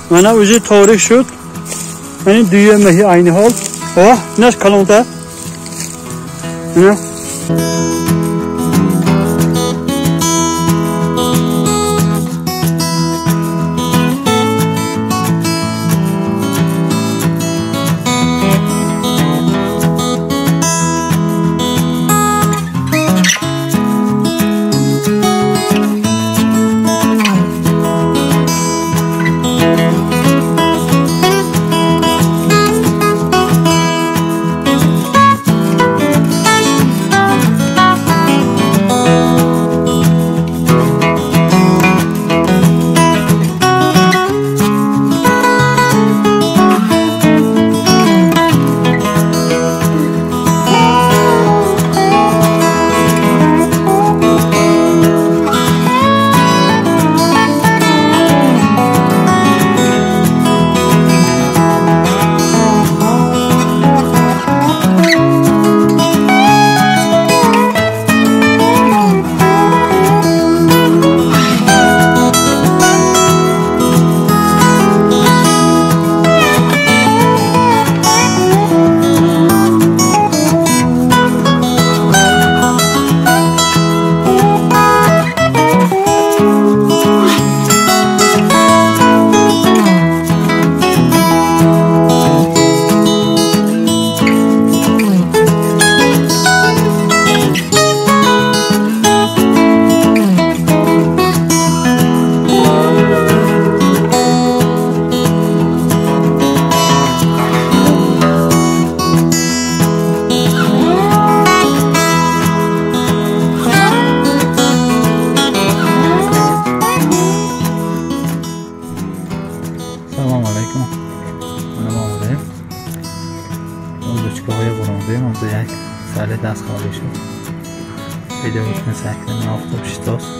Mana уже торик шуд. Mana дуюм маҳи айни ҳол. Оҳ, инаш калонта. Mana Салом алейкум. Мана мо омадем. Удочкаҳоя бурондем. Онҷо як сали даст холӣ шуд. Видео мекунем сакна офтоб шитост.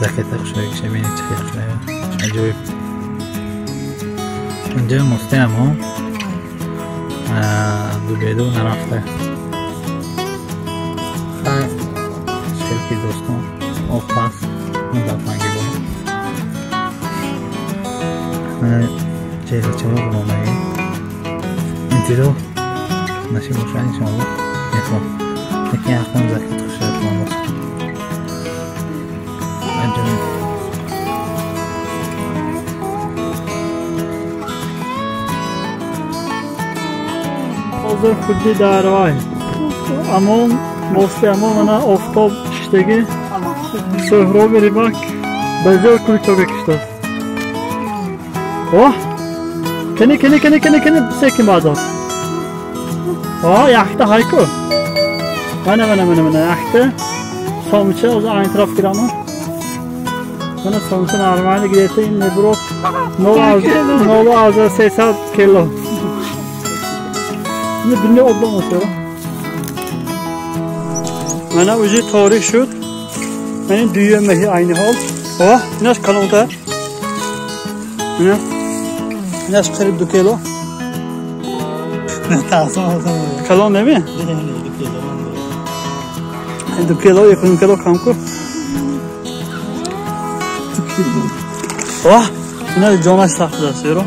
Закета хушрӯй бинед чӣ хел хушрӯй. Аҷоиб. Инҷо мостеам ҳо. Дубеду нарафта. Хай хел ки дӯстон об паст дафанги бо. Чеҳрачаҳо буромаги интизор нашиб бошад иншоалло мехоҳ лекин ҳаққон закат хушрӯй боз аҷоиб. Ҳозир худди дар вай амон мости амон мана офтоб шиштаги Соҳроби Рибак ба зӯр кулчога киштааст. Оҳ, кани кани кани кани кани секин баъдор. Оҳ, яхта ҳайку. Мана мана мана мана яхта сомча оза айн тараф гирамон. Мана сомча нормально где-то ин мебурод 0,300 кило. Ин бинни обдон осера. Мана уже торик шуд. Мана дуюм маҳи айни ҳол. Оҳ, инаш калонта. Мана инаш қариб 2 кило. Калон неми? 2 кило, 1,5 кило кам ку. Оҳ, инаш ҷонаш сахт аст, ёро.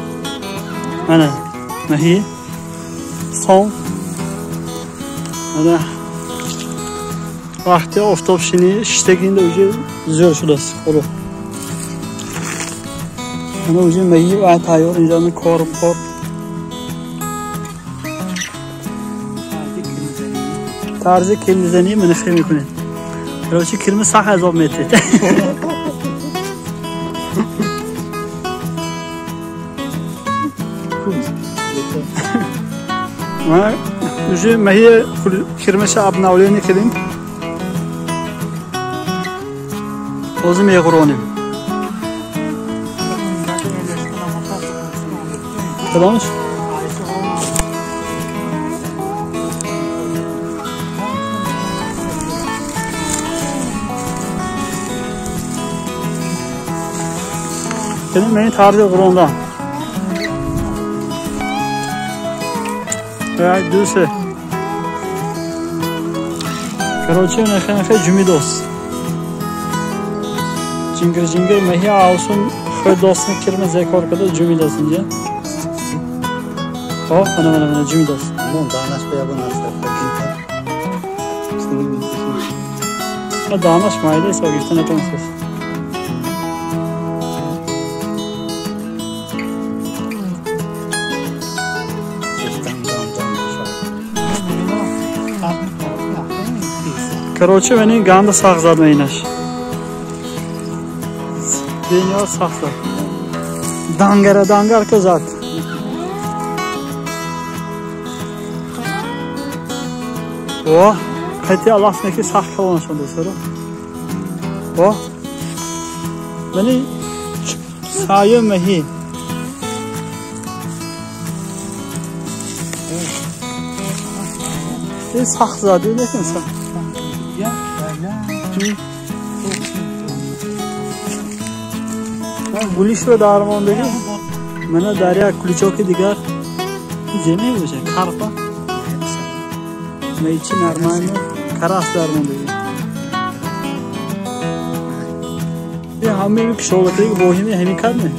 Мана маҳи сом. Мана вақти офтоб шиштагинда уже зӯр шудааст хӯрок. Мана уже маҳи ва тайёр инҷо кор кор. Тарзи кирмизанӣ мана хел мекунед. Короче, кирми сахт азоб метед. Мана уже маҳи кирмиша обновление кардем. Ҳозир меғуронем. Кадомаш? Кани мани тарзи ғурондан. 1, 2, 3. Короче, нахе ҷумидост. Ҷингир ҷингир маҳи авсун Хӯрдосни кирми зекор када ҷумидост инҷа. О, мана мана мана ҷумидост. Мон данаш ба ягон аст. Данаш майда ҳисоб гирифта натавонистааст. Короче, мени ганда сахт зад мeinаш. Дунё сахт зад. Дангара дангар ка зад. О, қайти алаф неки сахт калон шуд дӯсторо. О, мени саю маҳи. Ин сахт зад, лекин сахт. Гулишро дармондагӣ. Мана дар як куличоки дигар земе бошад, карпа. Мейчи нормально, карас дармондагӣ. Ин ҳамаи кишовлакаги воҳими ҳамин кардме?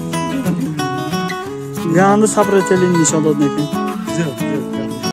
Ганда сапротелин нишон дод некин.